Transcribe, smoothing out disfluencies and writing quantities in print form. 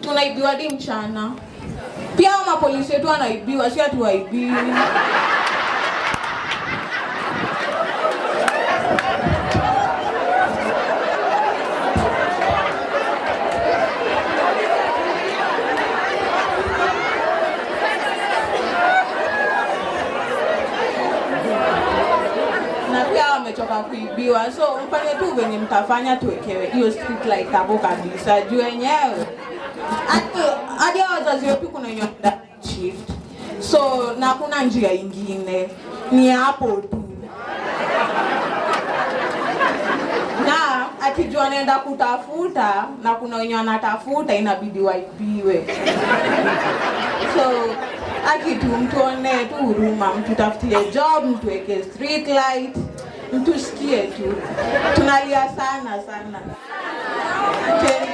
Tunaibiwa hadi mchana. Pia hao mapolisi wetu wanaibiwa, si hatuwaibiwi. Na pia wamechoka kuibiwa, so mfanye tu venye mtafanya, tuwekewe hiyo street light hapo kabisa, juu wenyewe hadi hao wazazi wetu kuna wenye wanaenda shift, so na hakuna njia ingine, ni hapo tu, na akijua anaenda kutafuta na kuna wenye wanatafuta, inabidi waibiwe. So akitu mtuonee tu huruma, mtutafutie job, mtuweke street light, mtusikie tu, tunalia sana sana. Okay.